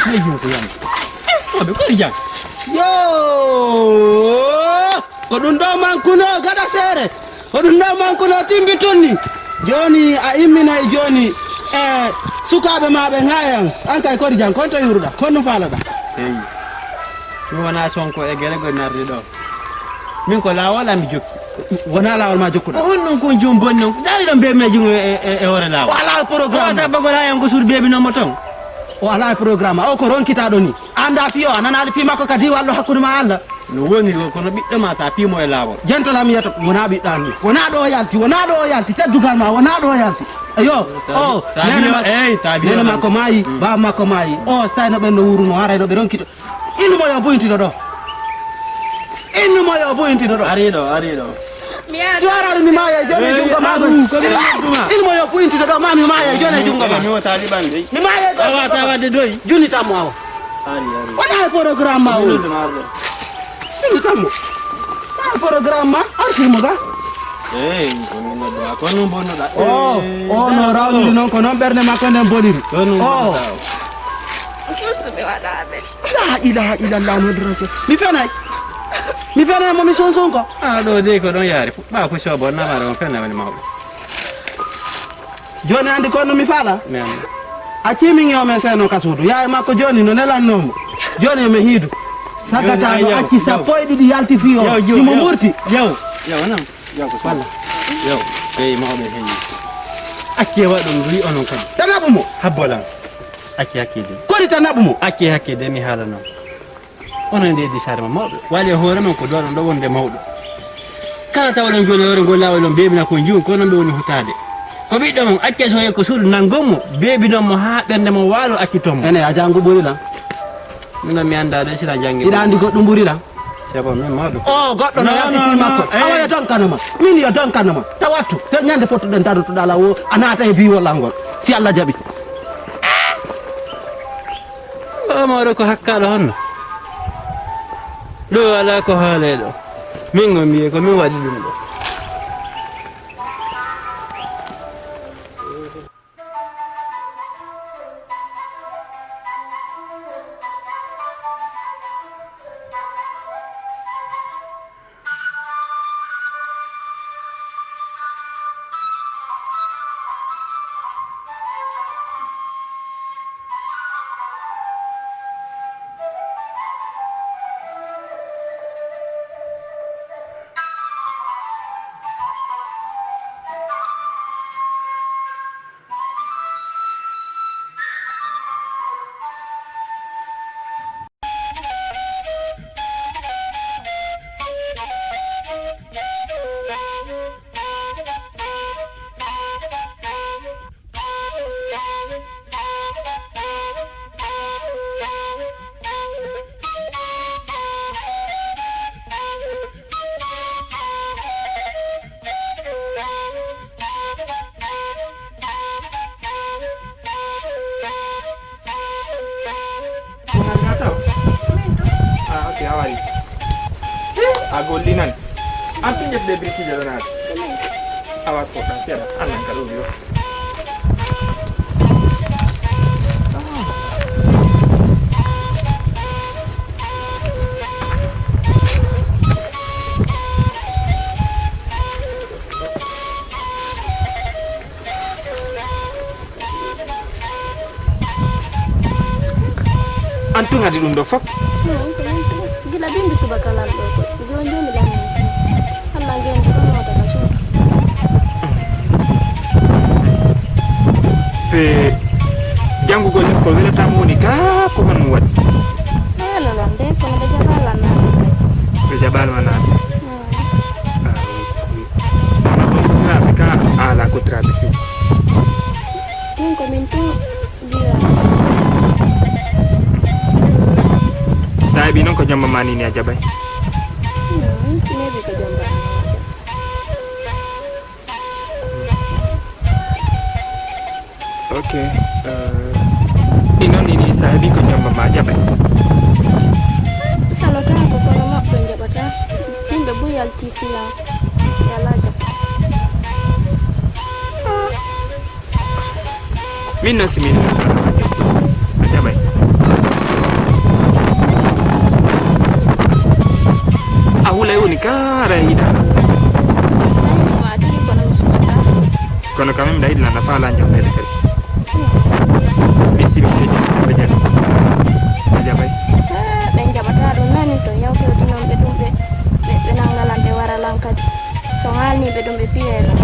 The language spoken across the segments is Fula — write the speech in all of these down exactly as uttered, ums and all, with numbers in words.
Ko yam. Ko ɓe kori jam. Yo! Ko ɗum ɗo mankuno gaɗa seere. Ko ɗum ɗo mankuno timbi tunni. Jooni a imminay jooni e sukaaɓe ma ɓe ŋaayan. An kay kori jam, kon to yuruɗa, kon no faalaɗa. Eyi. Mi wona Sonko e gere gori narde ɗo. Min ko laawol am mi jokki. Wona laawol ma jokkuɗa. Ko honɗum kon jom bonni on? Dari ɗon beebi na jungo e, e, e hoore laawol. O alaa programme. O wata bagol hayan ko suudu beebi non mo ton. O alaa programme. O ko ronkitaɗo ni. Anda fiyo, a nanaɗo fi makko ka diwal ɗo hakkunde ma Allah. No woni ɗo kono ɓiɗɗo ma ta pimo e laawol. Jento lam yeto, wona ɓiɗɗo an ni. Wona ɗo o yalti, wona ɗo o yalti. Teddugal ma, wona ɗo o yalti. Eyo, o, nene makko, nene makko maayi, baaba makko maayi. O, so tawi no ɓen no wuruno, haray no ɓe ronkito. Innu mo yo buyntino ɗo. Innu mo yo buyntino ɗo. Ari ɗo, ari ɗo. Mi yaha. Si waraani mi maaya e jooni e junngo ma. Aru, ko mi waɗuma. Innu mo yo buyntino ɗo, ma mi maaya e jooni e junngo ma. Mi wota liɓan dey. Mi maaya e jooni. Awa ta wadde doy. Juni tammo awa. Ari, ari. Wona e programme ma o. Juni tammo. Wona e programme ma, arti mo ga. Eyi, ko min nodduma. Ko non bonnoɗa. O, o no rawliri noon, ko noon ɓernde makko nden boniri. Ko non bonnoɗa o. Suusuɓe waɗa amen. La ilaha illallah Muhammadu Rasul. Mi fenay. Mi fenay mo mi son son ko. A ɗo dey ko ɗon yaari. Ɓa ko sobo namara on fenay woni mawɗo. Jooni andi ko no mi faala. Men. A cimi ngew men seno ka suudu. Yaay makko jooni no nelanno mo. Jooni e men hiidu. Sagata no acci sappo e ɗiɗi yalti fi o. Imo murti. Yaw. Yaw nan. Yaw ko walla. Yaw. Dey mawɓe heñi. Acce waɗum wi onon kadi. Tanaɓu mo. Habbolan. Acce hakkille. Kori tanaɓu mo. Acce hakkille mi haala non. Onon ndeydi saare ma mawɓe. Waali e hoore mon ko doɗon ɗo wonde mawɗo. Kala tawaɗon jooni e hoore ngol laawol on beebina ko njiwon ko noon ɓe woni hutaade. Ko ɓiɗɗo mon acce so yehi ko suudu nanngon mo beebinon mo haa ɓernde mo waalo acciton mo. Ene a janngu ɓuri lan. Min noon mi anndaa ɗo sila janngi. Iɗa anndi goɗɗum ɓuri lan. C'est bon, min mawɗo. O goɗɗo no yalti fii makko. Awa yo donkano ma. Min yo donkano ma. Taw wattu. So ñande fottuɗen darotoɗa law o a naata e biiwol an ngol. Si Allah jaɓi. O mawɗo ko hakkaaɗo honno? Ɗo alaa ko haalee ɗo. Min on mbiyee ko min waɗi ɗum ɗo. Ah, ok, a wari. A golli nan. An tun ƴefde birkiije ɗo naati. Awa ko ɗan seeɗa. An nan ka ɗo yo. An tun adi ɗum ɗo fof. Hmm, ko min tun. Gila bimbi subaka lal ɗo ko. Joni joni lan min tun. Allah ngendi ɗum wota ka suudu. Ɓe janngugol ko welata mo woni ga ko honno waɗi? Welo lan de kono ɓe jaɓa lan naade. Ɓe jaɓa lan naade. Hmm. Ah, oui, oui. Kono ɗon ko traaɓe ka ala ko traaɓe fi. Min ko min tun. Sa heɓi noon ko jomba ma nini a jaɓay. Ok. Inon nini sa heɓi ko jomba ma jaɓay. Salotako kono maɓɓe jaɓata. Yimɓe buy yalti fiya. Yala jaɓa. Min noon si min a jaɓay. Kara yiɗa. Aywa, tigi kono mi suusuɗa. Kono quand même, ɗa yiɗi landa fala jom ɓe kadi. Mi simi ke jom ɓe jam. Ɓe jaɓay. Eh, ɓe jaɓata ɗum nani to yawtewti noon ɓe ɗum ɓe, ɓe, ɓe nangalan ɓe wara lan kadi. So haalni ɓe ɗum ɓe piye lan.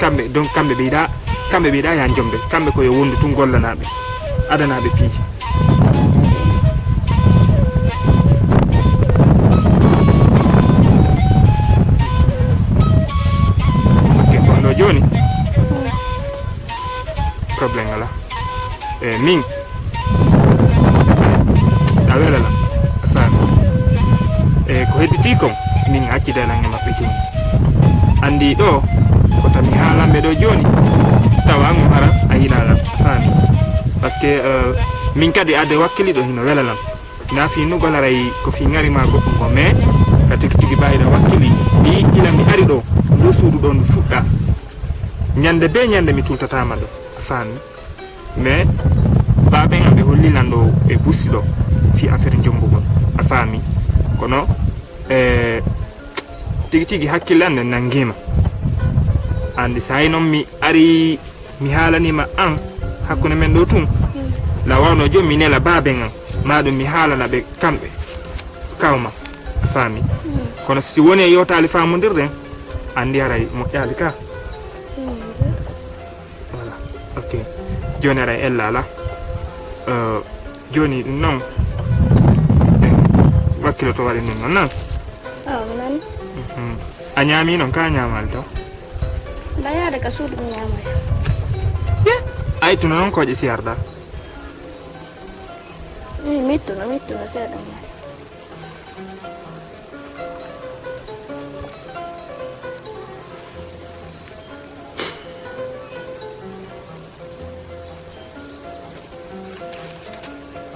Kamɓe, donc kamɓe ɓe yiɗa, kamɓe ɓe yiɗa yan jomɓe. Kamɓe ko yo wondu tun gollanaɓe. Adanaɓe piiji. Ok, kono ɗo joni, problème ala. E min, a wela lam, a faami. E ko hedditi kon, min accida lan e maɓɓe joni. Andi ɗo, ko tami haalanɓe ɗo joni, tawa an o hara a yila lan, a faami. Parce que, euh, min kadi ade wakkili ɗo hino wela lan. Na fi nugol haray ko fi ŋari ma goɗɗum ko, mais ka tigi tigi bayiɗa wakkili. Ɗi ila mi ari ɗo, ndu suudu ɗo ndu fuɗɗa. Ñande be ñande mi tultatama ɗo, a faami. Mais baben am ɓe holli lan ɗo ɓe busi ɗo fi affaire jombugol, a faami. Kono, eh, tigi tigi hakkille an nden nangima. Andi sayi noon mi ari mi haalanima an hakkunde men ɗo tun, la wawno joom mi nela baaben an, ma ɗum mi haalana ɓe kamɓe kawma, a faami. Kono si woni e yewtaali faamondirɗen, anndi haray moƴƴaali ka. Voilà. Ok. Jooni haray ella ala. Euh, jooni ɗum noon, en wakkiloto waɗi ɗum noon, nan? Awa, mi nani. Mhm. A ñaami noon, ka a ñaamaali taw? Mbaɗa yaade ka suudu mi ñaamoya. Ye? A ittuno noon kooƴe siyarɗa? Mi, mi ittuno, mi ittuno seeɗa mi ari.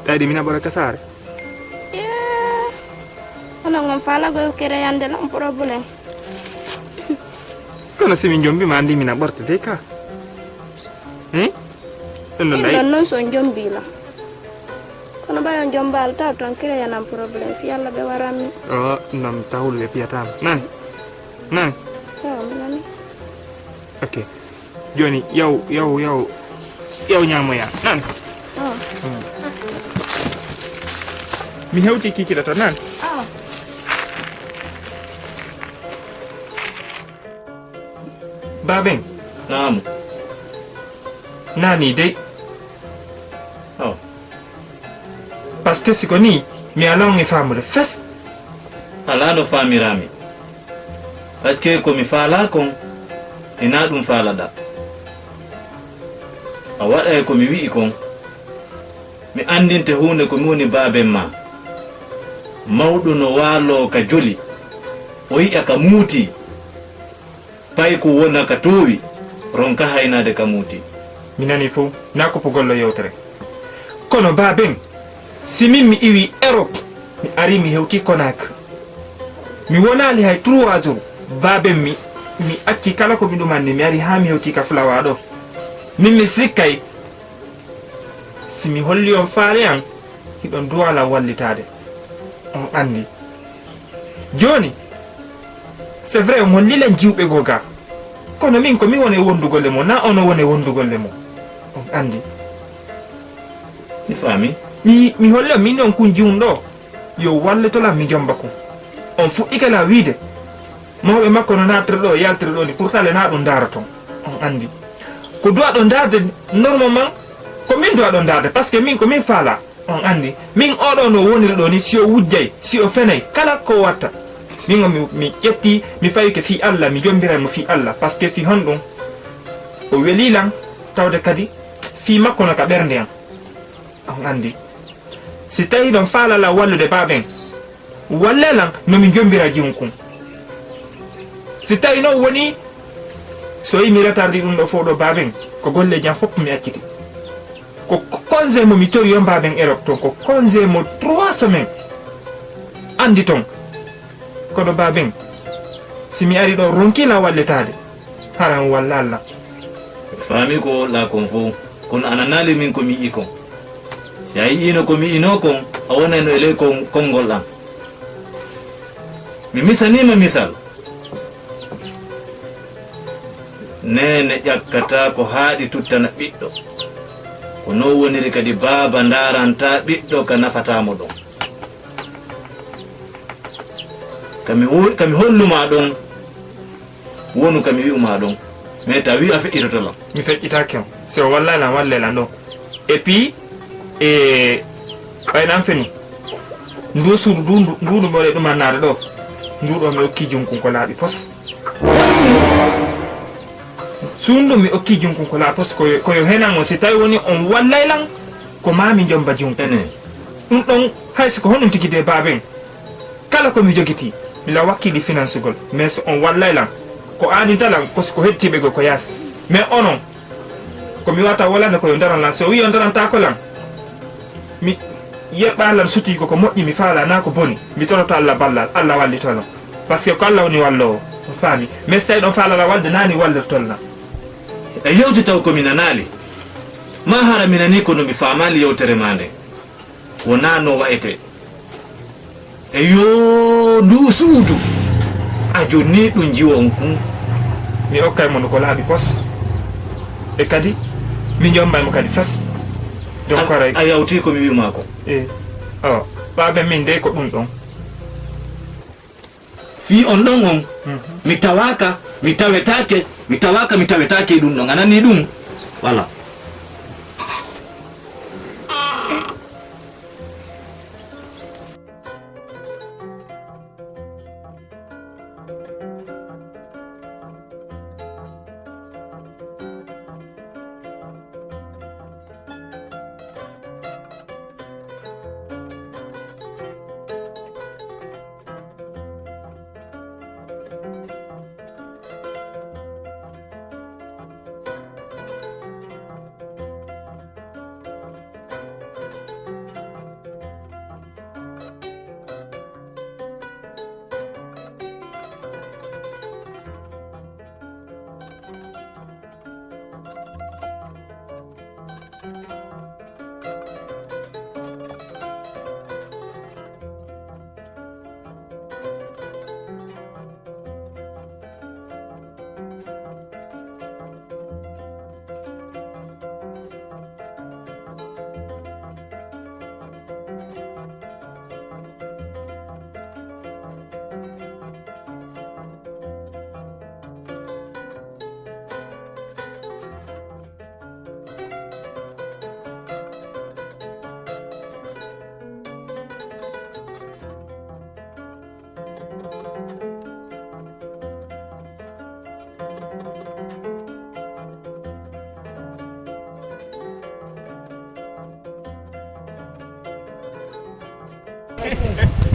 Ɗaɗi mina ɓora ka saare. Yee. Onon on faalago kereyande lan problème. Kono si min jombi ma andi mina ɓorte de ka. Hein? Ɗum ɗon Min ɗayi. Ɗon noon so on jombi lan. Kono ɓay on jombaali taw ton kereyanan problème fi Yalla ɓe waranmi. O, non tahul ɓe piyatama. Nani? Nani? Taw mi nani. Ok. Jooni, yaw, yaw, yaw, yaw ñaamoya. Nan. Oh. Mm. Mi hewti kikiɗa to nan. Oh. Baben. Naam. Nani dey. Oh. Parce que si ko nii, mi alaa on e faamude fes. Alaa no faamiraami. Parce que ko mi faalaa kon, hinaa ɗum faalaɗaa. A waɗa e ko mi wi'i kon. Mi anndinte huunde ko mi woni baaben maa. Mawɗo no waaloo ka joli, o yi'a ka muutii. Payku wona ka toowi, ronka haynaade ka muuti. Mi nani fow, na koppugol lo yewtere. Kono baaben, si min mi iwi Europe, mi ari mi hewti Conakry. Mi wonaali hay trois jours, baaben mi, mi acci kala ko mi ɗumanni, mi ari haa mi hewti ka Fulawa ɗo. Min mi sikkay, si mi holli on faale an, hiɗon duwala wallitaade. On anndi. Jooni, c'est vrai, on holli lan jiwɓe goo gaa. Kono min ko mi woni wondugol e mo, na ono woni wondugol e mo. On anndi. Mi faami. Mi, mi holli on, min on kun jiwun ɗo. Yo wallito lan mi jomba kun. On fuɗɗike la wiide. Mawɓe makko no naatira ɗo, yaltira ɗo ni, pourtant le na ɗum ndaara ton. On anndi. Ko duwaɗo ndaarde, normalement, ko min duwaɗo ndaarde, parce que min ko min faala. On anndi. Min oɗo no woniri ɗo ni, si o wujjay, si o fenay, kala ko watta. Min o mi, mi ƴetti, mi fayike fii Alla, mi jombiray mo fii Alla, parce que fii honɗum? O weli lan, tawde kadi, fii makko no ka ɓernde an. On anndi. Si tawi ɗon faala lan wallude baaben, walle lan no mi jombira jiwun kun. Si tawi non woni, so yi mi retardi ɗum ɗo fof ɗo baaben, ko golleji an fof mi acciti. Ko congé mo mi tori on baaben Europe ton, ko congé mo trois semaines. Anndi ton. Kono baaben, si mi ari ɗo ronki lan wallitaade, haran walla Alla. Mi faami ko woɗɗaa kon fow, kono a nanaali min ko mi yi'i kon. Si a yi'iino ko mi yi'inoo kon, a wonayno e ley kon, konngol am. Mi misanii ma misal. Neene ƴakkataa ko haaɗi tuttana ɓiɗɗo. Ko noon woniri kadi baaba ndaaranta ɓiɗɗo ka nafataa mo ɗon. Ka mi wo-, ka mi hollu maa ɗon, wonu ka mi wi'u maa ɗon. Mais ta wi'u a feƴƴitoto lan. Mi feƴƴitaake on. Si o wallay lan, wallee lan ɗon. Et puis, e, ɓay lan feni. Ndu suudu ndu, ndu, ndu mi waɗi ɗum annaade ɗo. Ndu ɗo mi okki junkun ko laaɓi pos. Suudu mi okki junkun ko laaɓi pos ko yo, ko yo henan on. Si tawi woni on wallay lan, ko maa mi jomba junkun. Ene. Ɗum ɗon, hay si ko honɗum tigi de baaben. Kala ko mi jogitii, mi la wakkili finansugol, mais so on wallay lan, ko aaninta lan ko si ko heddiiɓe goo ko yaasi. Mais onon, ko mi wata wolande ko yo ndaran lan, si o wi'i on ndarantaako lan, mi yerɓa lan sutiigo ko moƴƴi mi faala naa ko boni, mi toroto Alla ballal, Alla wallito lan. Parce que ko Alla woni walloowo, on faami. Mais si tawi ɗon faalaa lan walde naa ni wallirton lan. E yewte taw ko mi nanaali, maa hara mi nanii kono mi faamaali yewtere maa nden. Wonaa no wa'etee. Eyo, nduu suudu. A jonnii ɗum jiwo on kun. Mi okkay mo ndu ko laaɓi pos. E kadi, mi njombay mo kadi fes. Donc, a, aray. A yawtii ko mi wi'u maa ko. E, o, ɓaaɓe min dey ko ɗum ɗon. Fii on ɗon on, mhm, mi tawaaka, mi tawetaake, mi tawaaka, mi tawetaake e ɗum ɗon. A nanii ɗum? Voilà.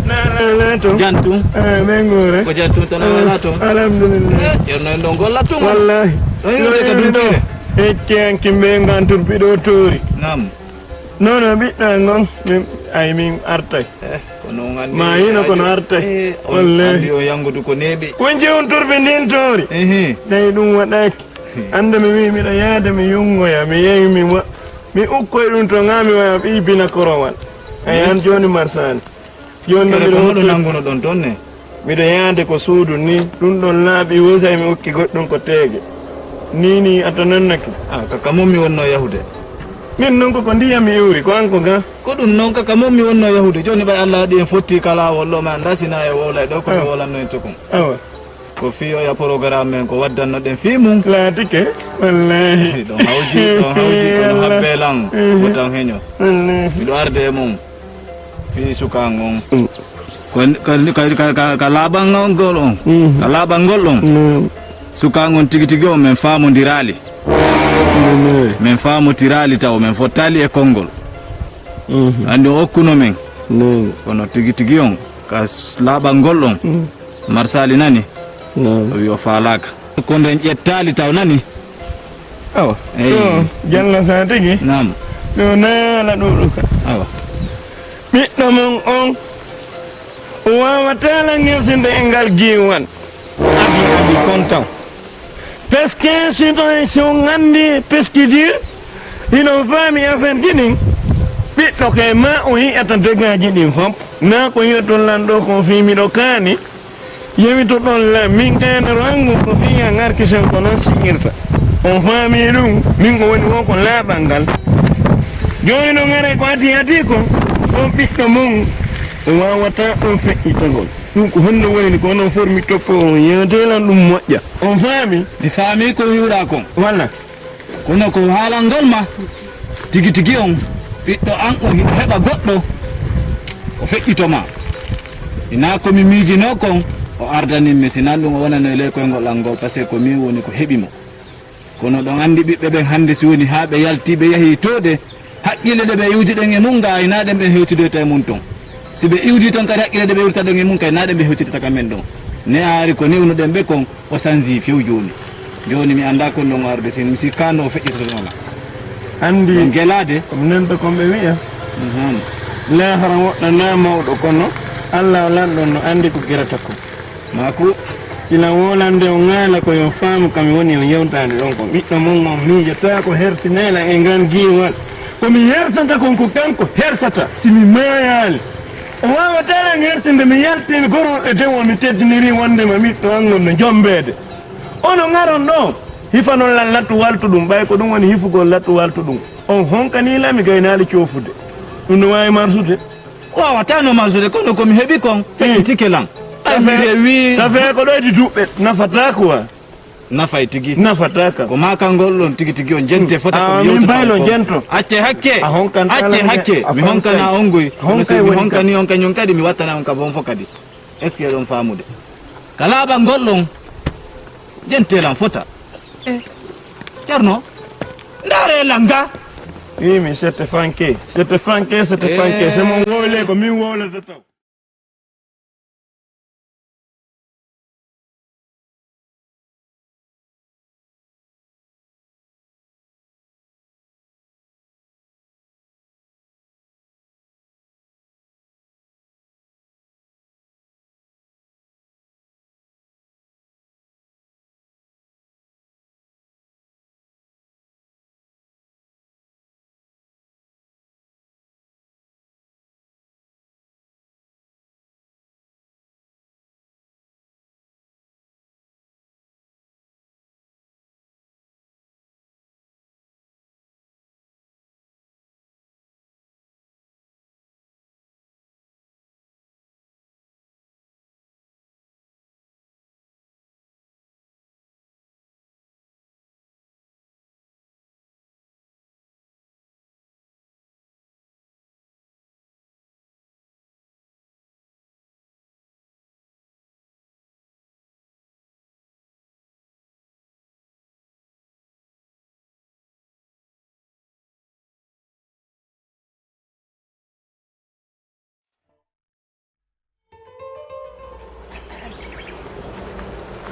Nana to. Jantu. Eh, men gore. Ko jantu tan a wala to. Alhamdulillah. Ceerno en ɗon golla tun. Wallahi. Ɗon yiwde ka ɗum ɗo. Ecce anki men ngantur piɗo tori. Naam. Non, non, ɓiɗɗo ngon, min, ay, min artay. Eh, ko non anndi ma hino kono artay. Eh, on wallahi. Anndi o yangudu ko neeɓi. Ko jewon turbe ndin toori. Ehe. Tawi ɗum waɗaaki. Annda mi wi'i miɗo yaade mi yungoya, mi yehi mi wa-, mi ukkoy ɗum to ŋaa mi waya ɓii bina korowal. Ay, an jooni marsaali. Jooni kere miɗo ko moɗo hokki nannguno ɗon toon ne? Miɗo yaade ko suudu ni, ɗum ɗon laaɓi wosay mi okki goɗɗum ko teege. Ni ni a to nannaki. Ah, ka kamon mi wonno yahude. Min non ko ko ndiyam mi iwri, ko an ko ga. Ko ɗum non ka kamon mi wonno yahude. Jooni ɓay Allah waɗi en fotti ka laawol ɗo ma ndasina e wowlay ɗo ko mi wowlanno en to kon. Awa. Ko fii oya programme men ko waddannoɗen fii mum. Laatike, wallahi. Ɗon hawji, ɗon hawji, kono Allah. Habbe lan, mhm, ko tan heño. Wallahi. Miɗo arde e mum. Fii suka ngon. Mm. Ko, ko, ko, ka, ka, ka laaɓangol on. Mhm. Ka laaɓangol on. Naam. Suka ngon tigi tigi on men faamondiraali. Naam. Men faamotiraali taw, men fottaali e konngol. Mhm. Anndi o okkuno men. Naam. Kono tigi tigi on, ka s-, laaɓangol on. Mm. Marsaali nani? Naam. O wi o faalaaka. Ko nden ƴettaali taw nani? Awa. Eyi. To, jalla sa tigi. Naam. Ɗo naala ɗuɗu ka. Awa. Ɓiɗɗo mon on, o waawata la ŋelsinde e ngal giiwal. Abi, abi, kon taw. Parce que si ɗon, si on anndi peskidir, hiɗon faami affaire ji ɗin, ɓiɗɗo kay ma o yi'ata degaaji ɗin fop. Naa ko yi'oton lan ɗo ko fii miɗo kaani, Yewito ɗon la, min ene rangu ko fiya ngarki sen ko non si'irta. On faami ɗum, min ko woni wo ko laaɓal ngal. Jooni no ngare ko ati ati ko, on ɓiɗɗo mon, o waawata on feƴƴitagol. Ɗum ko honno woni ko onon formi toppo on yewtelan ɗum moƴƴa. On faami? Mi faami ko wi'uɗaa kon. Walla? Kono ko haalangol ma, tigi tigi on, ɓiɗɗo an o hiɗo heɓa goɗɗo, o feƴƴito ma. Hinaa ko mi miijinoo kon, o ardanin mi, si hinaa ɗum o wonano e ley koyngol an ngol, parce que ko min woni ko heɓi mo. Kono ɗon anndi ɓiɓɓe ɓen hannde si woni haa ɓe yaltii ɓe yahii too de, haqqille ɗe ɓe iwdi ɗen e mun ga, hinaa ɗen ɓe hewtidoyta e mun ton. Si ɓe iwdii ton kadi haqqille ɗe ɓe iwrta ɗon e mun kay, hinaa ɗen ɓe hewtidata ka men ɗon. Ne a ari ko newnuɗen ɓe kon, o sanjii few jooni. Jooni mi anndaa kon non o arde, si mi sikkaano o feƴƴitoto non. Anndi ɗon gelaade. Ko mi nanto kon ɓe wi'a. Mhm. Laahara woɗɗanaa mawɗo, kono Alla o lanɗo no anndi ko gerata kon. Maaku. Sila wolande o ŋaala ko yo faamu ka mi woni o yewtaade ɗon ko ɓiɗɗo mon on miijotaa ko hersinayla e ngal giiwal. Ko mi hersata kon ko kanko hersata si mi maayaali. O waawataa lan hersinde mi yaltii goro e dewo mi teddinirii wonndema ɓiɗɗo an on no jommbeede. Ono ŋaron ɗoo, hifanon lan lattu waltu ɗum, ɓay ko ɗum woni hifugol lattu waltu ɗum. On honkanii lan mi gaynaali coofude. Ɗum no waawi marsude? Waawataa no marsude, kono ko mi heɓi kon, feƴƴitike lan. Ay, mi rewi. Safee ko ɗoyti duɓɓe, nafataa quoi. Nafay tigi. Nafataa ka. Ko maakal ngol ɗon tigi tigi on jente fota ko min baylo jento. Acce hakke. A honkan acce hakke. Mi honkana on goy. Honkay woni honkani on kanyun kadi mi wattana on ka bon fo kadi. Est-ce que ɗon faamude? Ka laaɓal ngol ɗon, jenteelan fota. E, Ceerno, ndaaree langa. Wi mi sette fanke, sette fanke, sette fanke. Se mon wowle ko min wowlata taw.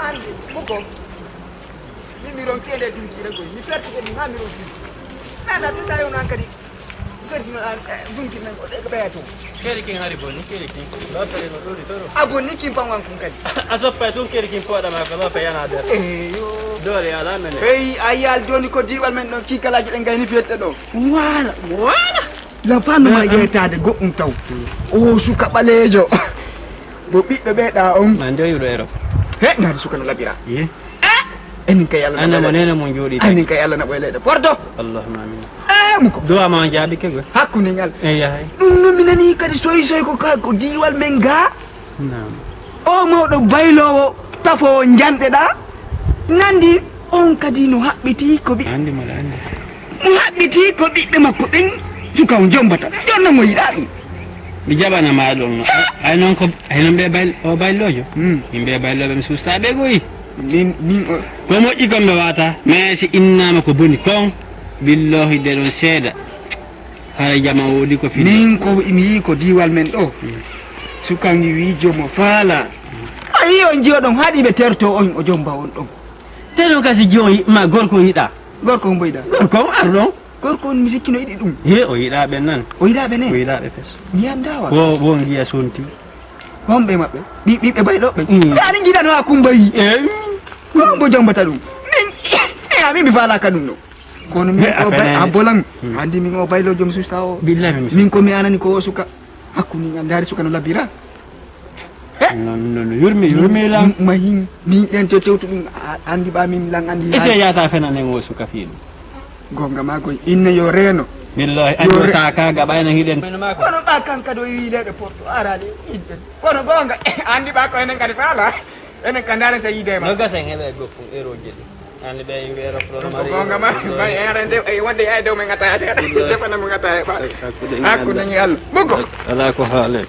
Anndi muko. Min mi ronki e nder dunkiire goy mi fertike ɗum haa mi ronki. Nana ɗum tawi on an kadi fertino an dunki men ko ɗe ɓeya to. Keri kin hari bonni keri kin. Ba fere no ɗori toro. A bonni kin fan wan kun kadi. A soppa tun keri kin poɗa ma ka ba fere yana der. Eyo. Dole ya la men. Hey ayal joni ko diwal men ɗon kikalaaji ɗen gayni fiyette ɗo. Wala wala. Lafanuma yeytaade goɗɗum taw. O suka ɓaleejo. Bo ɓiɓɓe ɓe ɗa on. Ma ndewi ɗo ero. He ngaari suka no labira. Ye. Enin kay Allah na ɓayla. Anna mo nena mo jooɗi. Anin kay Allah na ɓoy leyɗe porto. Allahumma amin. Eh muko. Duwa ma jaabi ke gwe. Hakkunde ngal. Eh yahay. Ɗum no mi nani kadi soy soy ko ka ko diwal men ga. Naam. O mawɗo bayloowo tafoowo njanɗe ɗa nandi on kadi no haɓɓiti ko ɓi. Andi mo andi. Mo haɓɓiti ko ɓiɓɓe makko ɓen suka on jombata jonno mo yiɗa ɗum. Mi jaɓana ma ɗum no ay noon ko ay noon ɓe bayl o bayloojo. Hmm. Yimɓe baylooɓe mi suusta ɓe goyi. Min min o. Ko moƴƴi kon ɓe wata mais si innama ko boni kon billahi de ɗon seeda. Hara jama woodi ko fini. Min ko mi yii ko diwal men ɗo. Suka ngi wi jomo faala. A yii on jiyo ɗon haɗi ɓe terto on o jomba on ɗon. Te ɗon kasi jiyo ma gorko yiɗa. Gorko on boyɗa. Gorko on arɗon. Gorko on mi sikki no yiɗi ɗum. He o yiɗa ɓe nan. O yiɗa ɓe ne. O yiɗa ɓe fes. Mi anda wa. Wo wo ngiya sonti. Homɓe maɓɓe ɓi ɓiɓɓe bayɗo ɓe. Ani jiɗano ha kumbayi. Ko hombo jombata ɗum. Min e ami mi falaka ɗum ɗo. Kono min o bay a bolan. Andi min o baylo joom susta o. Billahi min ko mi anani ko o suka. Hakkude min andaari suka no labbira. He Non, non, yurmi, yurmi lan. Ma hin, min ɗen te tewtu ɗum, a-, andi ba min lan andi. Ese yata fena nen o suka fiiɗum. Gonga ma goy, inne yo reeno. Billahi, andi o ta ka gaba enen hiɗen. Kono ba kan kado wi leɗe porto, arale, inten. Kono gonga, andi ba ko enen kadi faala. Enen kan daren sa yide ma. No gasen heɓe goffum eroje ɗi. Andi ɓe yimɓe Europe ɗo no mari. Gonga ma, ma ere nde, e wonde e dow men ngata, defana mo ngata e ba. Hakkude ngal. Bugo. Ala ko haale.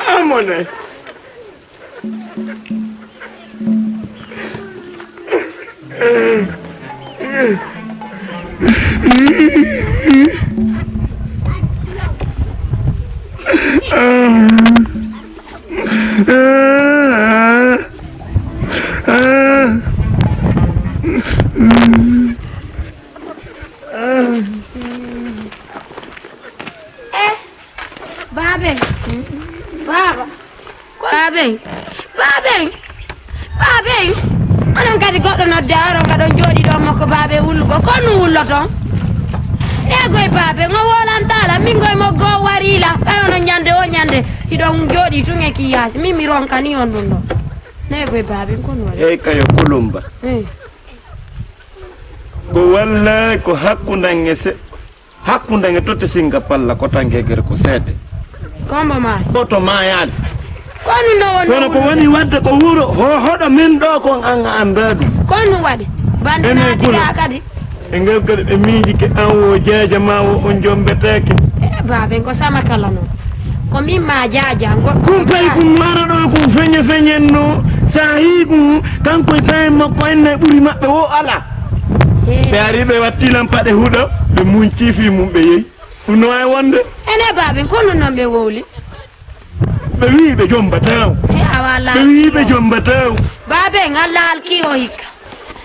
Amone. Eh, Baaben. Baaba. Baaben. Baaben. Baaben. Onon kadi goɗɗo nodde aron ka ɗon jooɗi ɗon makko baaben wullugo. Ko nu wulloton? Negoy baaben, o wolantala, min goy mo go warila. Ɓay onon ñande o ñande, hiɗon jooɗi tun e kiyasi. Min mi ronkani on ɗum ɗo. Negoy baaben, ko nu waɗi? Hey, kayo Kolumba. Eh. Ko walla ko hakkundan e se-, hakkundan e totte singa palla ko tangegere ko seede. Kombo ma. Ko to mayaade. Ko nu no woni. Kono ko woni wadde ko wuro ho-, hoɗo men ɗo kon an a anndaa ɗum. Ko nu waɗi? Bande enen naati kulu ga kadi. E ngal kadi ɓe miiji ke an wo jaaja ma wo on jombetaake. E baaben ko sama kala noon. Ko min ma jaaja. Kun pay kun wara ɗo kun feñe feñen no. Sa hii kun kanko e tayen makko en ne ɓuri maɓɓe wo ala. Ɓe ari ɓe watti lan paɗe huɗo, ɓe munci fii mum ɓe yehi. Ɗum no waawi wonde. Ene baaben, ko ɗum noon ɓe wowli? Ɓe wii ɓe jombataa o. He, awa Ɓe wii ɓe jombataa o. Baaben, Allah halkii o hikka.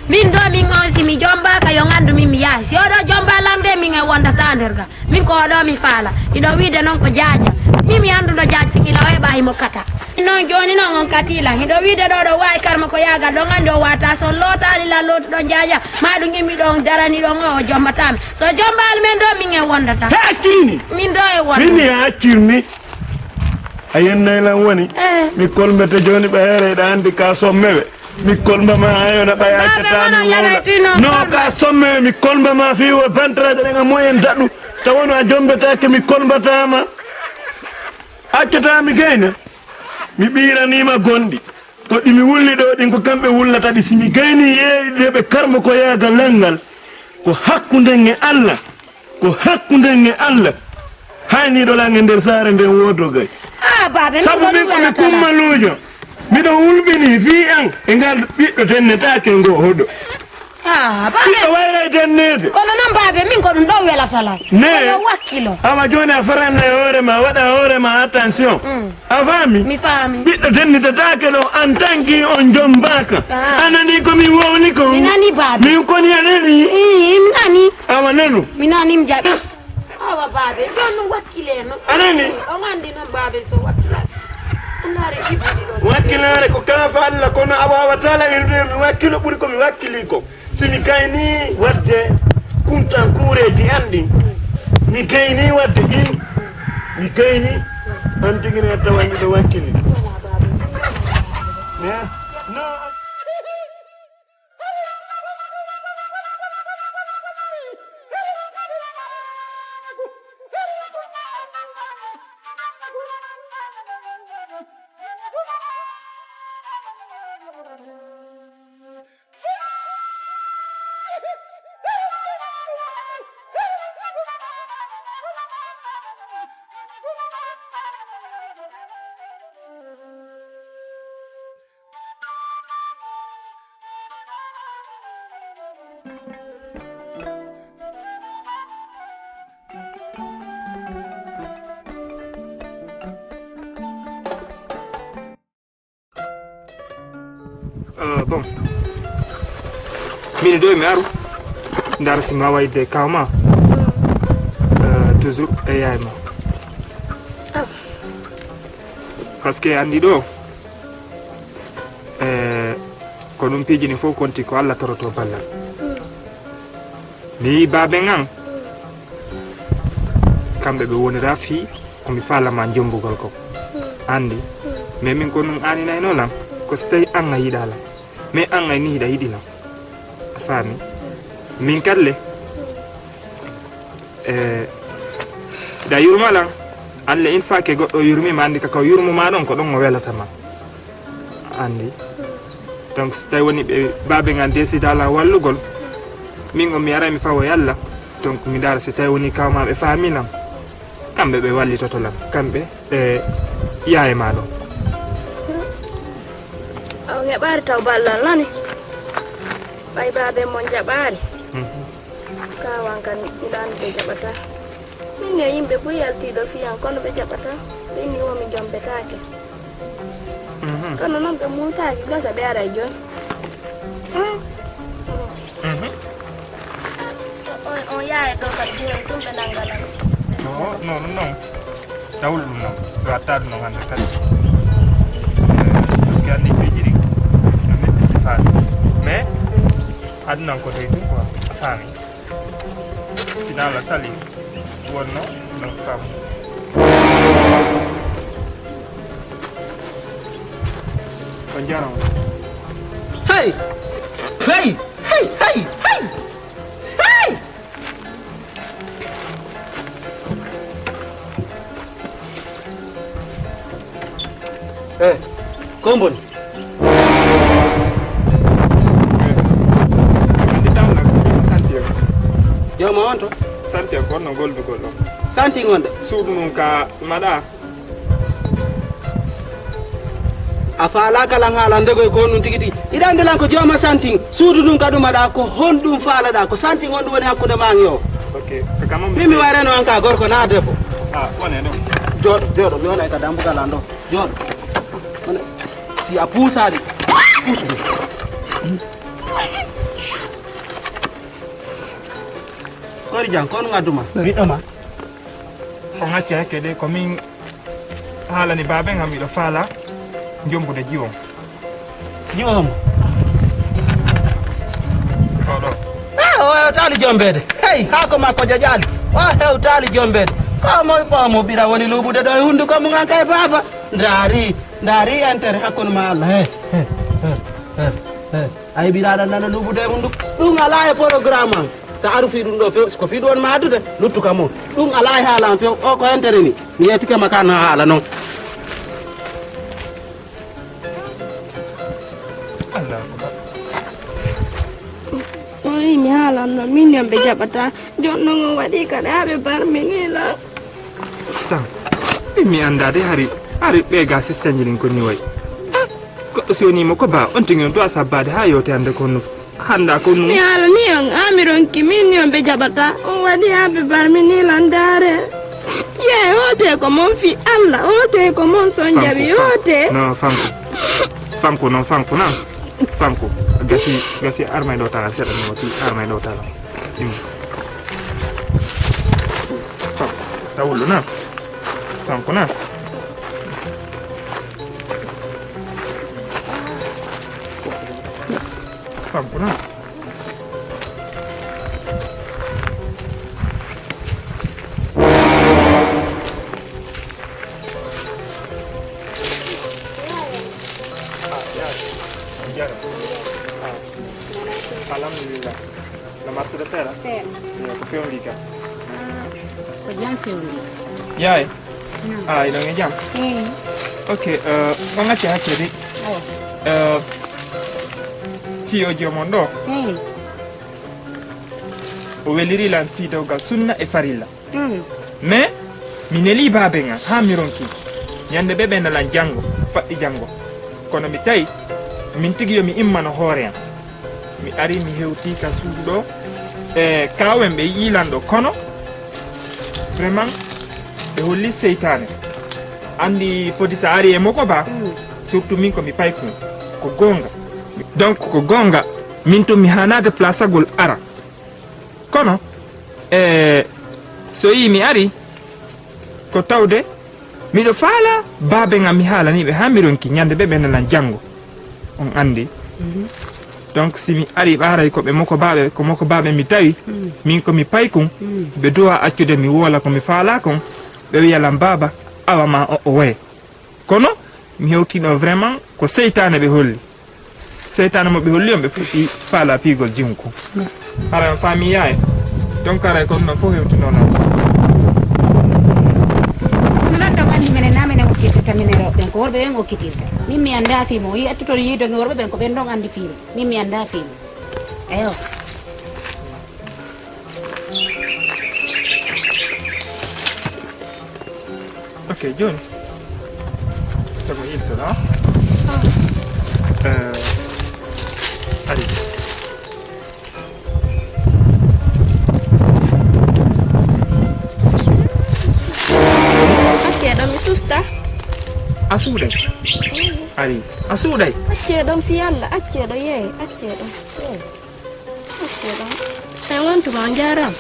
Min ɗo, min on, si mi jombaaka, yo nganndu min mi yahi. Si oɗo jomba lan de, min e wondata nder ga. Min ko oɗo mi faala. Hiɗo wiide noon ko jaaja. Min mi annduɗo jaaja, gila o heɓa himo kata. Noon jooni noon on katiila. Hiɗo wiide ɗo ɗo waawi karma ko yaagal ɗon anndi o waata so lootaali la lootuɗo jaaja. Ma ɗum immi ɗon darani ɗon o, o jombataami. So jombaali men ɗo min e wondata. He accilini. Min ɗo e wonda. Min e accilni. A yennay lan woni. Eh. Mi kolmbete jooni ɓe heere ɗa anndi ka sommewe. Mi kolmba ma ayo na ɓay Baabe, accata wona mi wowla. Yaretino No kolmba. Ka somme mi kolmba ma fi wo ventre de nga moyen daɗu. Tawono a jombetake mi kolmbatama. Accata mi gayna. Mi ɓiranima gonɗi. Ko ɗi mi wulli ɗo ɗin ko kamɓe wullata ɗi si mi gayni yeeɗiɗe ɓe karmo ko yaga lanngal. Ko hakkunden e Allah. Ko hakkunden e Allah. Hayniɗo lan e nder saare nden woto gay. Ah, baabe, min Sabu ko min ɗum ko mi welata lan. Kummaluujo. Miɗo wulɓini fii an e ngal ɓiɗɗo tennetaake ngo hoɗo. Ah, baabe. Ɓiɗɗo wayray tenneede. Kono noon, baabe, min ko ɗum ɗo welata lan. Ne. Kono wakkilo. Awa jooni a faranna e hoore ma, waɗa hoore ma attention. Mm. A faami? Mi faami. Ɓiɗɗo tennitataake ɗo, an tanki on jombaaka. Ah. A nani ko mi wowli kon? Mi nani, baabe. Min koni a nani? Ii, mi nani. Awa nanu. Mi nani, mi jaɓi. Awa, baabe, ɗon no wakkile no. A nani? On anndi noon, baabe, so wakkila. Ɗum naare jibuɗi ɗo. Wakkilaare ko kaafa Allah, kono a waawataa lawirde mi wakkilo ɓuri ko mi wakkili ko. Si mi gayni waɗde kuntankuureeji an ɗin, mi gayni waɗde ɗin, mi gayni, an tigi ne tawa miɗo wakkili. Mais, non. Euh, bon. Min ɗo mi aru. Ndar si ma wayde kawma. Euh, toujours e yaay ma. Parce que andi ɗo. Eh, ko ɗum piiji ɗin fof konti ko Allah toroto ballal. Mi yii baaben an, kamɓe ɓe wonira fii ko mi faalama jombugol ko. Anndi, mais min ko nun aaninaynoo lan, ko si tawi an a yiɗaa lan. Mais an ay ni hiɗa yiɗi lan. A faami? Min kadi le, eh, hiɗa yurma lan. An le, une fois que goɗɗo yurmi ma, anndi ka, ka o yurmu ma ɗon, ko ɗon o welata ma. Anndi. Donc, si tawi woni ɓe baaben an décida lan wallugol, min on mi aray mi fawo yalla. Donc, mi ndaara si tawi woni kawma ɓe faami lan. Kamɓe ɓe wallitoto lan. Kamɓe e yaaye ma ɗon. On heɓaari taw ballal nani? Ɓay baaben mon jaɓaari. Mhm. Kawan kan ilaani ɓe jaɓata. Min e yimɓe buy yaltiiɗo fiyan kono ɓe jaɓata. Ɓe inni wo mi jombetaake. Mhm. Kono non ɓe muutaaki gasa ɓe aray jon. Mhm. On, on yaaya ɗo kadi jooni ɗum ɓe nanngalan. No, no, no, non. Tawul ɗum non. Ɗo attaɗum non hannde kadi. Parce que anndi peeji ɗi, no neɗɗo sifaani. Mais, aduna ko dey ɗum quoi. A faami? Sina la sali, wonno, no faamu. On jarama. Hey! Hey! Hey! Hey! Hey! Hey! Eh, ko mboni? Jooma on to? Santi ko onno goldugol ɗo. Santi ngonde? Suudu mum ka maɗa. A faalaaka lan haalande koy ko honɗum tigi tigi. Hiɗa anndi lan ko jooma santin. Suudu ndun ka ɗum aɗa ko honɗum faalaɗa? Ko santin honɗum woni hakkunde maa e o? Ok. Ka kamam. Fii mi wayrano an ka gorko naa debbo. Ah, wone ɗum. Jooɗo, jooɗo, mi wona e ka dambugal an ɗo. Jooɗo. Wone. Si a puusaali, puusu ɗum. Kori jam, ko honɗum adduma? Ɓiɗɗo ma. On acca hakke de, ko min haalani baaben am, miɗo faala jombude jiwon. Jiwon? Oɗo. Ah, o hewtaali jombeede. Hey, haako makko joƴaali. O hewtaali jombeede. Ko mo, ko mo ɓira woni luuɓude ɗo e hunnduko mum an kay baaba. Ndaari, ndaari entere hakkunde ma Allah. He, he, he, he, he. A heɓi aɗa nana luuɓude e mum ɗum. Ɗum alaa e programme am. So aru fii ɗum ɗo few, ko fii ɗum won ma addude, luttu kam on. Ɗum alaa e haala am few, o ko entere ni. Mi yettike ma ka no haala noon. Allahu akbar. Oyi, mi haalan noon, min yon ɓe jaɓata. Jooni noon on waɗi kadi haa ɓe barmini lan. Tan, min mi anndaa de hari, hari ɓee ga sistanji ɗin ko ni wayi. Ah, goɗɗo si wonii mo ko baa, on tigi on to a sabbaade haa yewte hannde ko no hannda ko nu. Mi haalani on, haa mi ronki, min ni on ɓe jaɓata. On waɗi haa ɓe barmini lan ndaare. Yee, hootee ko mon fii Allah, hootee ko mon son jaɓi, hootee. No, fanku. Fanku, no, fanku, na. Fanku. Gasi, gasi, armay ɗo tala, seeɗa mi woti, armay ɗo tala. Tawullu na. Fanko na. Fanko na. Alhamdulillah. No marsude seeɗa? Seeɗa. Iyo, ko fewndi ka? Ah, ko jam fewndi. Yaay? Ah, iɗon e jam? Eyi. Ok, eh, on acci hakkedi. Awa. Eh, fii o jomon ɗo. Eyi. O weliri lan fii dewgal sunna e farilla. Mm. Mais, mi nelii baaben an, haa mi ronki. Ñande ɓe ɓe nalan janngo, faɗɗi janngo. Kono mi tawi, min tigi yo mi immano hoore am. Mi ari, mi hewti ka suudu ɗo. E kaawen ɓe yi'ii lan ɗo, kono vraiment, ɓe holli seytaane. Anndi fodi sa ari e moko ba, mm, surtout min ko mi paykun. Ko goonga. Donc, ko goonga, min tun mi haanaade plasagol ara. Kono, e, so yii mi ari, ko tawde miɗo faala baaben am mi haalanii ɓe haa mi ronki ñande ɓe ɓe nalan janngo. On anndi. Mhm. Donc, si mi ari ɓaaray ko ɓe moko baaɓe, ko moko baaɓe mi tawi, min ko mi paykun, ɓe duwa accude mi woola ko mi faala kon, ɓe wiya lan, "Baaba, awa ma o, o waye." Kono mi hewtino vraiment ko seytaane ɓe holli. Seytaane mo ɓe holli on, ɓe fuɗɗi faala piigol jihun kun. Hara on faami yaay. Donc, haray ko ɗum ɗon fof hewtino lan. Ko non ɗon anndi minen, na minen okkitirta minen rewɓe ɓen, ko worɓe ɓen okkitirta. Min mi anndaa fii mo, yi-, ettutoɗo yiidoge worɓe ɓen, ko ɓen ɗon anndi fii mo. Min mi anndaa fii mo. Eyo. Ok, jooni. Sago yiltoɗaa. Eh, ari. Accee ɗo mi susta. A suuɗay? Ari. A suuɗay? Accee ɗon fii Alla, accee ɗo yeey, accee ɗo yeey. Accee ɗon. Ay, wontuma, on jaaraama.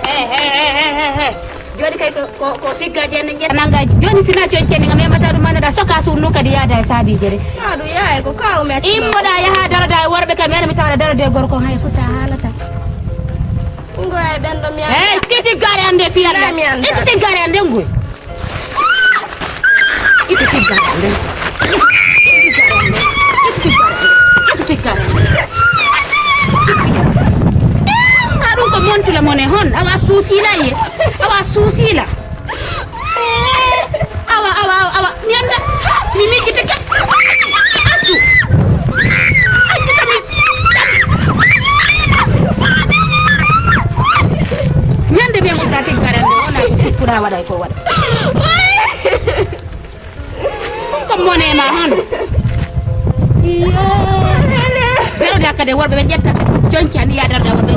He, he, he, he, he, he. Jooni kay ko, ko, ko tiggaaji en njeɗa nannga. Jooni si na coñceni nga memata ɗum, annda soka suur nun kadi yaada e saabiije de. Maa ɗum yaha e ko kaw metti. Immoɗa yaha daroda e worɓe kam, mi ara mi tawa daroda e gorko, hay fusa haalata. Ngo e ɓen ɗo mi anda. Hey, itti tiggaare an nde fii Alla. Itti tiggaare an nde ngoy. Itti tiggaare an nde. Itti tiggaare an nde. Itti tiggaare an nde. Itti tiggaare an nde. Haa ɗum ko montule mon e hon. Awa suusiila ye. Awa suusiila. Awa, awa, awa, awa. Mi annda. Mi miijitake. Accu. Accu tan mi. Ñande ɓe ngurda tiggare nde wona ko sikkuɗa waɗay ko waɗa. Ɗum ko mone ma hon. Iyo. Daroda kadi worɓe ɓe ƴetta. Conci ani ya daroda worɓe.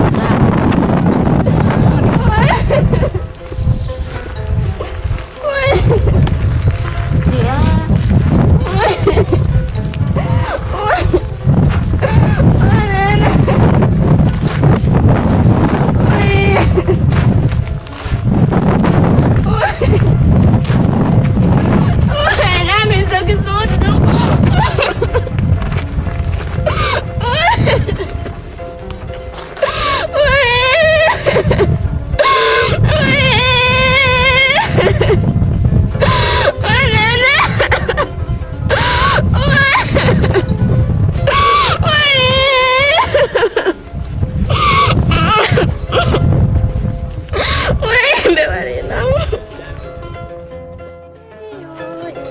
Mbe wari non.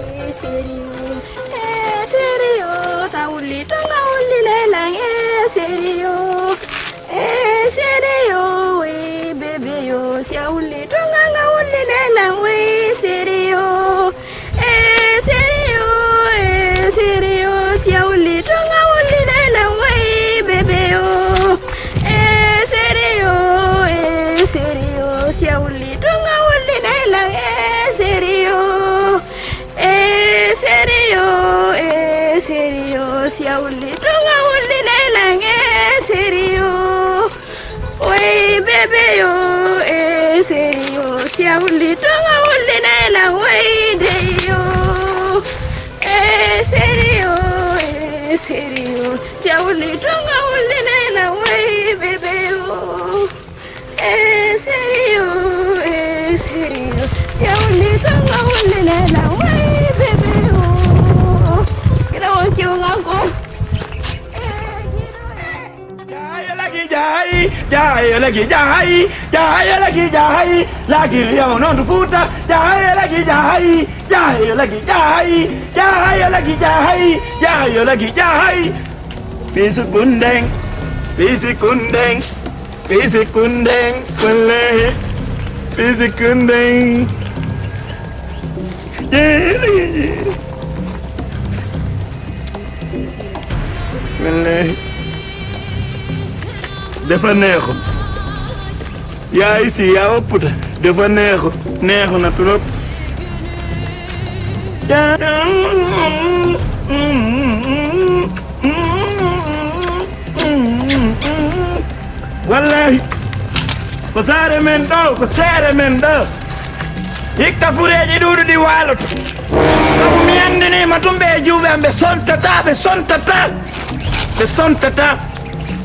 Eh, sérieux, eh, sérieux, sa wulli to nga wulli lelan, eh, sérieux, eh, sérieux, oui, bébé yo, si a wulli to nga nga wulli lelan, oui, sérieux, eh, sérieux, eh, sérieux, si a wulli to nga wulli lelan, oui, bébé yo, eh, sérieux, eh, sérieux, si a wulli to nga wulli lelan, eh, sérieux. Eh, sérieux, eh, sérieux, si a wulli to nga wulli lelan, eh, sérieux. Wey, bébé yo, eh, sérieux, si a wulli to nga wulli lelan, wey, dey yo. Eh, sérieux, eh, sérieux, si a wulli to nga wulli lelan, wey, bébé yo. Eh, sérieux, eh, sérieux. Si a wulli to nga wulli lelan, wey, bébé, oh. Kira won kiw nga ko. Eh, kira. Jahayo lagi jahayi, jahayo lagi jahayi, jahayo lagi jahayi, lagi riyawo non futa, jahayo lagi jahayi, jahayo lagi jahayi, jahayo lagi jahayi, jahayo lagi jahayi. Pisu kundeng, pisu kundeng. Pisi kundeng, wallahi. Pisi kundeng. Yee, Wallahi. Dafa neexoon. Yaa isi, yaa opputa. Dafa neexoon. Neexoon na trop. Wallahi. Ko saare men ɗo, ko saare men ɗo. Hikka fureeji ɗuuɗuɗi waaloto. Sabu mi anndiniima ɗum ɓe e juuɓe am, ɓe sontataa, ɓe sontataa, ɓe sontataa.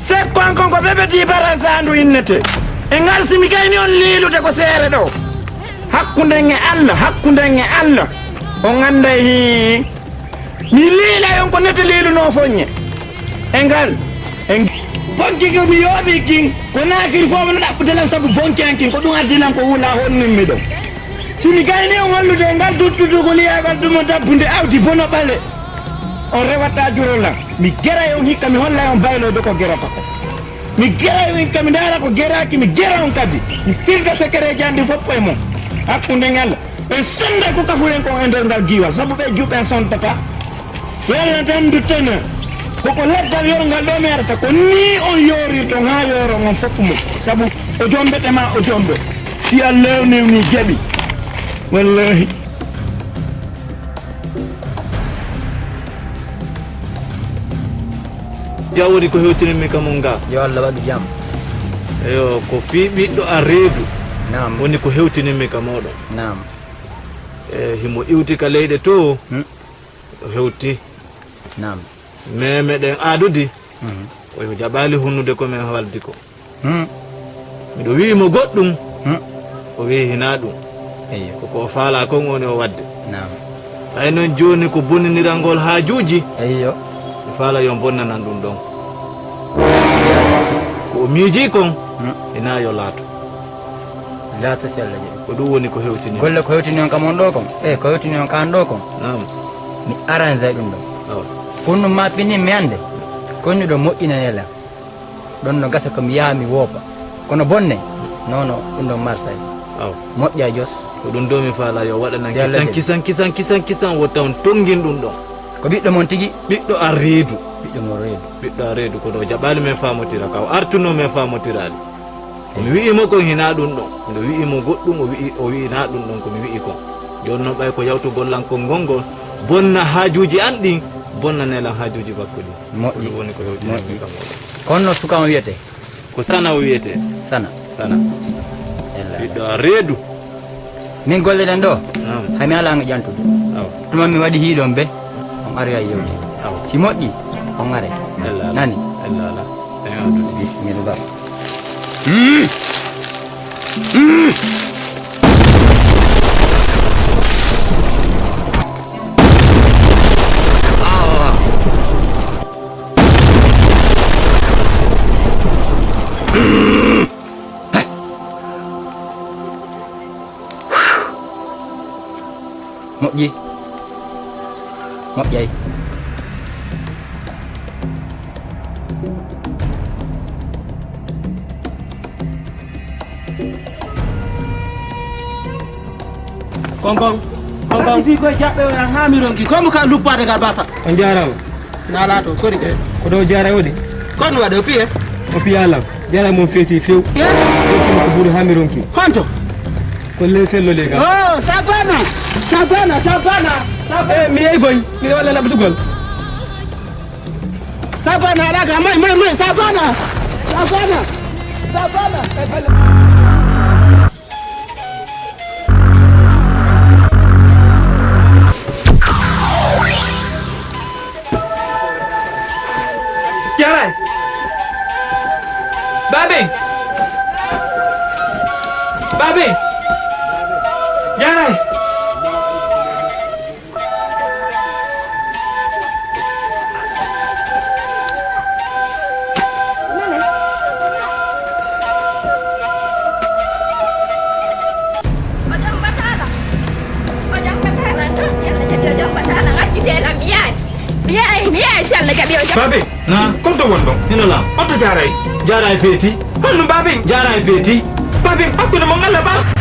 Sekko an kon ko Bébé Di Baransa ndu innete. E ngal si mi gayni on liilude ko seere ɗo. Hakkunden e Allah, hakkunden e Allah. On annday hii. Mi liilay on ko nete liilunoo foññe. E ngal, e ngal. Bonki ko mi yooɓi kin, ko naakiri fof no ɗaɓɓude lan sabu bonki an kin, ko ɗum addi lan ko wula honnin mi ɗo. Si mi gayni on hollude e ngal duttudu ko liyaagal ɗum o dabbunde awdi bono ɓale. On rewata juro lan. Mi geray on hikka mi hollay on bayloodo ko gerata ko. Mi geray on hikka mi ndaara ko geraaki mi gera on kadi. Mi firta sekereeji an ɗin fof e mon. Hakkunde ngal. En sennday ko kafuren kon e nder ngal giiwal, sabu ɓe juɓɓe en sontataa. Yalla tan nduttene. Koko leggal yorngal ɗo mi arata, ko nii on yoorirɗon haa yooron on fof mum. Sabu o jombete ma o jombe. Si Allah newni jaɓi. Wallahi. Jawdi ko hewtinimmi kam on ga. Yo Allah waɗu jam. Eyo, ko fii ɓiɗɗo a reedu. Naam. Woni ko hewtinimmi kam oɗo. Naam. E, himo iwti ka leyɗe to. Hmm. O hewti. Naam. Mais meɗen aadudi. Mhm. O jaɓaali hunnude ko men haaldi ko. Hmm. Miɗo wi'i mo goɗɗum. Hmm. O wi'i hinaa ɗum. Eyyo. Ko ko o faalaa kon woni o waɗde. Naam. Ɓay non jooni ko bonninirangol haajuuji. Eyyo. Mi faala yo bonnanan ɗum ɗon. Ko o miijii kon, hmm, hinaa yo laatu. Laato si Allah jaɓi. Ko ɗum woni ko hewtini. Golle ko hewtini on kam on ɗo kon. E ko hewtini on kan ɗo kon. Naam. Mi arrange ɗum ɗon. Awa. Kono ɗum ma pini mi annde. Kono ɗo moƴƴinanela. Ɗon no gasa ko mi yaha mi woopa. Kono bonne? Non, non, ɗum ɗon marsay. Awa. Moƴƴa jos. Ko ɗum ɗo mi faala yo waɗanan kisan, kisan, kisan, kisan, kisan, wotta on tongin ɗum ɗon. Ko ɓiɗɗo mon tigi? Ɓiɗɗo a reedu. Ɓiɗɗo mo reedu. Ɓiɗɗo a reedu, kono o jaɓaali men faamotira ka. O artuno men faamotiraali. Ko mi wi'i mo kon hinaa ɗum ɗon. Miɗo wi'i mo goɗɗum, o wi'i, o wi'i naa ɗum ɗon ko mi wi'i kon. Jooni non ɓay ko yawtugol lan konngol ngol, bonna haajuuji an ɗin, bonnane lan haajuuji makko ɗin. Moƴƴi. Ko ɗum woni ko hewtini. Moƴƴi. Min kam oɗo. Kono no suka on wiyetee? Ko Sana o wiyetee. Sana. Sana. Ella. Ɓiɗɗo a reedu. Min golle ɗen ɗo, naam, hay mi alaa ngo ƴantude. Awa. Tuma mi waɗi hiiɗon be, on aroya yewte. Awa. Si moƴƴi, on are. Ella. Nani? Ella ala. Bismillah. Mm. Mm. Awa. Moƴƴi. Moƴƴay. Konkon, konkon. Fii koye jaɓɓe o haa mi ronki. Komu ka luppaade ngal basa. On jaaraama. Naalaa to, kori ke. Ko ɗo jaara waɗi? Kon waɗi o piye? O piya lan. Jaara mon feeti few. Ye? Feeti ko ɓuri haa mi ronki. Honto? Ko le fello le ga. Oh, Sabana! Sabana, Sabana! Sabana! Eh, mi yehi boy. Mi walla labdugol. Sabana, alaga, mai, mai, mai, Sabana! Sabana! Sabana! Jaray! Babe! Babe! Jaray! Babe, na, kon to wonɗon? Hino la. On to jaaray? Jaaray feeti. Honno babe? Jaaray feeti. Babe, hakkunde mon Allah ba.